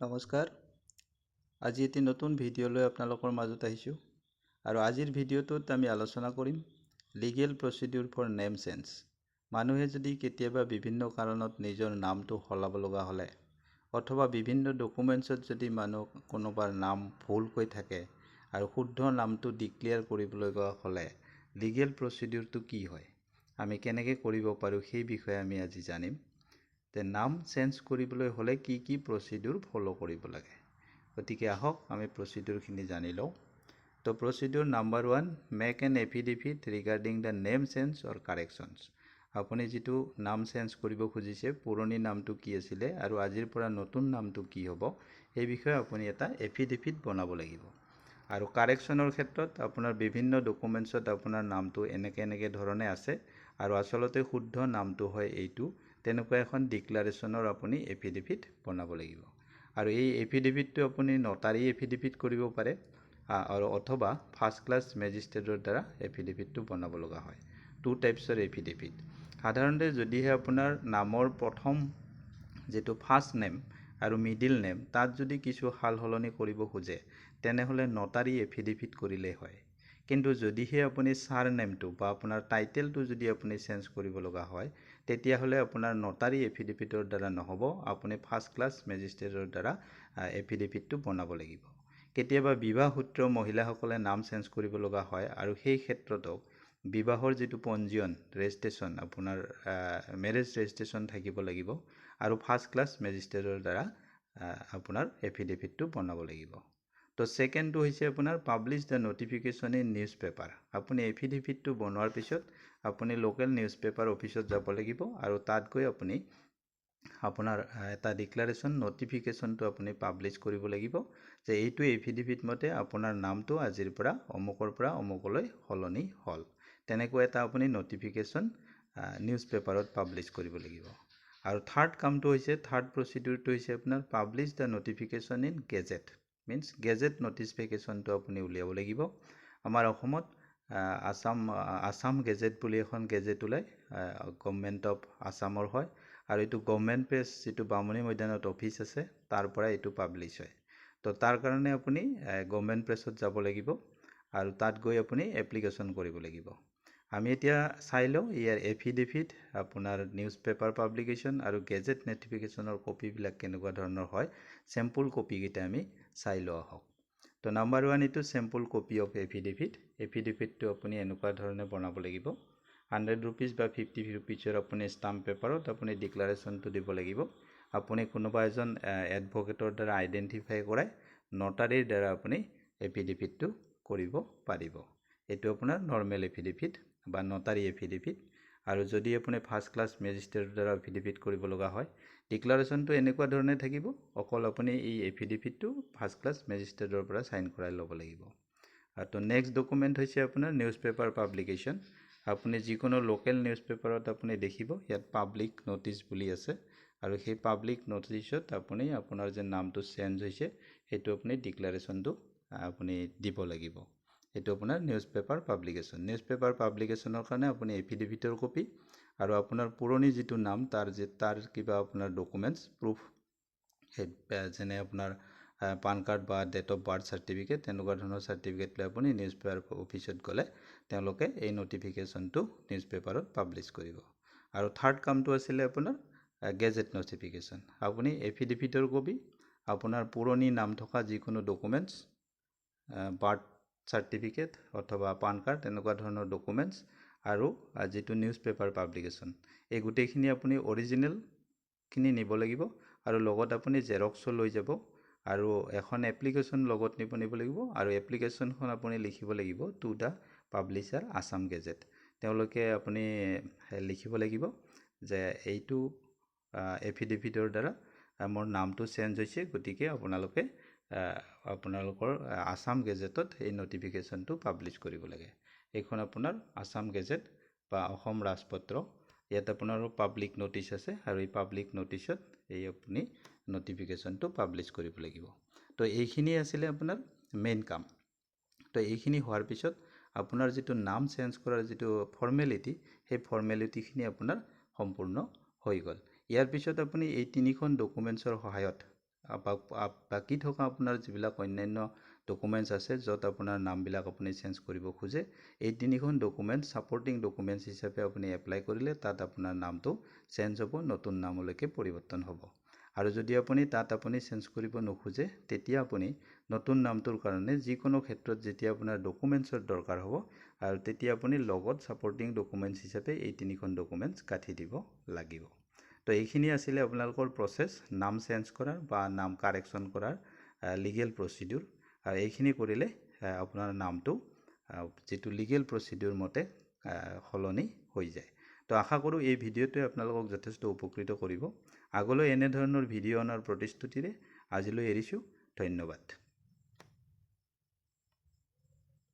নমস্কাৰ, আজি এটি নতুন ভিডিঅ' লৈ আপোনালোকৰ মাজত আহিছোঁ আৰু আজিৰ ভিডিঅ'টোত আমি আলোচনা কৰিম legal procedure for name change। মানুহে যদি কেতিয়াবা বিভিন্ন কাৰণত নিজৰ নামটো সলাব লগা হ'লে অথবা বিভিন্ন ডকুমেণ্টছত যদি মানুহ কোনোবাৰ নাম ভুলকৈ থাকে আৰু শুদ্ধ নামটো ডিক্লেয়াৰ কৰিব লগা হ'লে লিগেল প্ৰচিডিউৰটো কি হয়, আমি কেনেকৈ কৰিব পাৰোঁ, সেই বিষয়ে আমি আজি জানিম যে নাম চেঞ্জ কৰিবলৈ হ'লে কি কি প্ৰচিডিউৰ ফ'ল' কৰিব লাগে। গতিকে আহক, আমি প্ৰচিডিউৰখিনি জানি লওঁ। তো procedure number 1, make an affidavit regarding the name change or corrections। আপুনি যিটো নাম চেঞ্জ কৰিব খুজিছে, পুৰণি নামটো কি আছিলে আৰু আজিৰ পৰা নতুন নামটো কি হ'ব, সেই বিষয়ে আপুনি এটা এফিডেভিট বনাব লাগিব। আৰু কাৰেকশ্যনৰ ক্ষেত্ৰত আপোনাৰ বিভিন্ন ডকুমেণ্টছত আপোনাৰ নামটো এনেকৈ এনেকৈ ধৰণে আছে আৰু আচলতে শুদ্ধ নামটো হয় এইটো, তেনেকুৱা এখন ডিক্লাৰেশ্যনৰ আপুনি এফিডেভিট বনাব লাগিব। আৰু এই এফিডেভিটটো আপুনি নটাৰী এফিডেভিট কৰিব পাৰে আৰু অথবা ফাৰ্ষ্ট ক্লাছ মেজিষ্ট্ৰেটৰ দ্বাৰা এফিডেভিটটো বনাব লগা হয়। টু টাইপছৰ এফিডেভিট। সাধাৰণতে যদিহে আপোনাৰ নামৰ প্ৰথম যিটো ফাৰ্ষ্ট নেম আৰু মিডিল নেম, তাত যদি কিছু সাল সলনি কৰিব খোজে, তেনেহ'লে নটাৰী এফিডেভিট কৰিলেই হয়। কিন্তু যদিহে আপুনি ছাৰ নেমটো বা আপোনাৰ টাইটেলটো যদি আপুনি চেঞ্জ কৰিব লগা হয়, তেতিয়াহ'লে আপোনাৰ নটাৰী এফিডেভিটৰ দ্বাৰা নহ'ব, আপুনি ফাৰ্ষ্ট ক্লাছ মেজিষ্ট্ৰেটৰ দ্বাৰা এফিডেভিটটো বনাব লাগিব। কেতিয়াবা বিবাহ সূত্ৰ মহিলাসকলে নাম চেঞ্জ কৰিব লগা হয় আৰু সেই ক্ষেত্ৰতো বিবাহৰ যিটো পঞ্জীয়ন, ৰেজিষ্ট্ৰেশ্যন, আপোনাৰ মেৰেজ ৰেজিষ্ট্ৰেশ্যন থাকিব লাগিব আৰু ফাৰ্ষ্ট ক্লাছ মেজিষ্ট্ৰেটৰ দ্বাৰা আপোনাৰ এফিডেভিটটো বনাব লাগিব। তো ছেকেণ্ডটো হৈছে আপোনাৰ publish the notification in news paper। আপুনি এফিডেভিটটো বনোৱাৰ পিছত আপুনি লোকেল নিউজ পেপাৰ অফিচত যাব লাগিব আৰু তাত গৈ আপুনি আপোনাৰ এটা ডিক্লাৰেশ্যন নটিফিকেশ্যনটো আপুনি পাব্লিছ কৰিব লাগিব যে এইটো এফিডেভিট মতে আপোনাৰ নামটো আজিৰ পৰা অমুকৰ পৰা অমুকলৈ সলনি হ'ল। তেনেকুৱা এটা আপুনি নটিফিকেশ্যন নিউজ পেপাৰত পাব্লিছ কৰিব লাগিব। আৰু থাৰ্ড কামটো হৈছে, থাৰ্ড প্ৰচিডিউৰটো হৈছে আপোনাৰ publish the notification in gazette, means gazette নটিফিকেশ্যনটো আপুনি উলিয়াব লাগিব। আমাৰ অসমত আছাম গেজেট বুলি এখন গেজেট ওলায়, গভমেণ্ট অফ আছামৰ হয় আৰু এইটো গভমেণ্ট প্ৰেছ, যিটো বামুণী মৈদানত অফিচ আছে, তাৰ পৰা এইটো পাব্লিছ হয়। তো তাৰ কাৰণে আপুনি গভমেণ্ট প্ৰেছত যাব লাগিব আৰু তাত গৈ আপুনি এপ্লিকেশ্যন কৰিব লাগিব। আমি এতিয়া চাই লওঁ ইয়াৰ এফিডেভিট, আপোনাৰ নিউজ পেপাৰ পাব্লিকেশ্যন আৰু গেজেট নটিফিকেশ্যনৰ কপিবিলাক কেনেকুৱা ধৰণৰ হয়। চেম্পুল কপিকেইটা আমি চাই লোৱা হওক। তো নাম্বাৰ 1, এইটো চেম্পুল কপি অফ এফিডেভিট। এফিডেভিটটো আপুনি এনেকুৱা ধৰণে বনাব লাগিব। 100 ৰুপিজ বা 50 ৰুপিজৰ আপুনি ষ্টাম্প পেপাৰত আপুনি ডিক্লাৰেশ্যনটো দিব লাগিব। আপুনি কোনোবা এজন এডভকেটৰ দ্বাৰা আইডেণ্টিফাই কৰাই নটাৰীৰ দ্বাৰা আপুনি এফিডেভিটটো কৰিব পাৰিব। এইটো আপোনাৰ নৰ্মেল এফিডেভিট বা নটাৰী এফিডেভিট। আৰু যদি আপুনি ফাৰ্ষ্ট ক্লাছ মেজিষ্ট্ৰেটৰ দ্বাৰা এফিডেভিট কৰিব লগা হয়, ডিক্লাৰেশ্যনটো এনেকুৱা ধৰণে থাকিব, অকল আপুনি এই এফিডেভিটটো ফাৰ্ষ্ট ক্লাছ মেজিষ্ট্ৰেটৰ পৰা চাইন কৰাই ল'ব লাগিব। আৰু তো নেক্সট ডকুমেণ্ট হৈছে আপোনাৰ নিউজ পেপাৰ পাব্লিকেশ্যন। আপুনি যিকোনো লোকেল নিউজ পেপাৰত আপুনি দেখিব ইয়াত পাব্লিক নটিচ বুলি আছে আৰু সেই পাব্লিক নটিচত আপুনি আপোনাৰ যে নামটো চেঞ্জ হৈছে, সেইটো আপুনি ডিক্লাৰেশ্যনটো আপুনি দিব লাগিব। এইটো আপোনাৰ news paper publication. News paper পাব্লিকেশ্যনৰ কাৰণে আপুনি এফিডেভিটৰ কপি আৰু আপোনাৰ পুৰণি যিটো নাম, তাৰ কিবা আপোনাৰ ডকুমেণ্টছ প্ৰুফ, সেই যেনে আপোনাৰ পান কাৰ্ড বা ডেট অফ বাৰ্থ চাৰ্টিফিকেট, তেনেকুৱা ধৰণৰ চাৰ্টিফিকেট লৈ আপুনি নিউজ পেপাৰ অফিচত গ'লে তেওঁলোকে এই নটিফিকেশ্যনটো নিউজ পেপাৰত পাব্লিছ কৰিব। আৰু থাৰ্ড কামটো আছিলে আপোনাৰ গেজেট নটিফিকেশ্যন। আপুনি এফিডেভিটৰ কপি, আপোনাৰ পুৰণি নাম থকা যিকোনো ডকুমেণ্টছ, বাৰ্থ চাৰ্টিফিকেট অথবা পান কাৰ্ড, তেনেকুৱা ধৰণৰ ডকুমেণ্টছ আৰু যিটো নিউজ পেপাৰ পাব্লিকেশ্যন, এই গোটেইখিনি আপুনি অৰিজিনেলখিনি নিব লাগিব আৰু লগত আপুনি জেৰক্সো লৈ যাব আৰু এখন এপ্লিকেশ্যন লগত নিব লাগিব। আৰু এপ্লিকেশ্যনখন আপুনি লিখিব লাগিব to the publisher, Assam Gazette। তেওঁলোকে আপুনি লিখিব লাগিব যে এইটো এফিডেভিটৰ দ্বাৰা মোৰ নামটো চেঞ্জ হৈছে, গতিকে আপোনালোকে আপোনালোকৰ আছাম গেজেটত এই নটিফিকেশ্যনটো পাব্লিছ কৰিব লাগে। এইখন আপোনাৰ আছাম গেজেট বা অসম ৰাজপত্ৰ। ইয়াত আপোনাৰো পাব্লিক নটিচ আছে আৰু এই পাব্লিক নটিচত এই আপুনি নটিফিকেশ্যনটো পাব্লিছ কৰিব লাগিব। তো এইখিনিয়ে আছিলে আপোনাৰ মেইন কাম। তো এইখিনি হোৱাৰ পিছত আপোনাৰ যিটো নাম চেঞ্জ কৰাৰ যিটো ফৰ্মেলিটি, সেই ফৰ্মেলিটিখিনি আপোনাৰ সম্পূৰ্ণ হৈ গ'ল। ইয়াৰ পিছত আপুনি এই তিনিখন ডকুমেণ্টছৰ সহায়ত বাকী থকা আপোনাৰ যিবিলাক অন্যান্য ডকুমেণ্টছ আছে, য'ত আপোনাৰ নামবিলাক আপুনি চেঞ্জ কৰিব খোজে, এই তিনিখন ডকুমেণ্টছ ছাপৰ্টিং ডকুমেণ্টছ হিচাপে আপুনি এপ্লাই কৰিলে তাত আপোনাৰ নামটো চেঞ্জ হ'ব, নতুন নামলৈকে পৰিৱৰ্তন হ'ব। আৰু যদি আপুনি তাত আপুনি চেঞ্জ কৰিব নোখোজে, তেতিয়া আপুনি নতুন নামটোৰ কাৰণে যিকোনো ক্ষেত্ৰত যেতিয়া আপোনাৰ ডকুমেণ্টছৰ দৰকাৰ হ'ব, আৰু তেতিয়া আপুনি লগত ছাপৰ্টিং ডকুমেণ্টছ হিচাপে এই তিনিখন ডকুমেণ্টছ গাঁঠি দিব লাগিব। তো এইখিনি আছিলে আপোনালোকৰ প্ৰচেছ, নাম চেঞ্জ কৰাৰ বা নাম কাৰেকশ্যন কৰাৰ লিগেল প্ৰচিডিউৰ। আৰু এইখিনি কৰিলে আপোনাৰ নামটো যিটো লিগেল প্ৰচিডিউৰ মতে সলনি হৈ যায়। তো আশা কৰোঁ এই ভিডিঅ'টোৱে আপোনালোকক যথেষ্ট উপকৃত কৰিব। আগলৈ এনেধৰণৰ ভিডিঅ' অনাৰ প্ৰতিশ্ৰুতিৰে আজিলৈ এৰিছোঁ। ধন্যবাদ।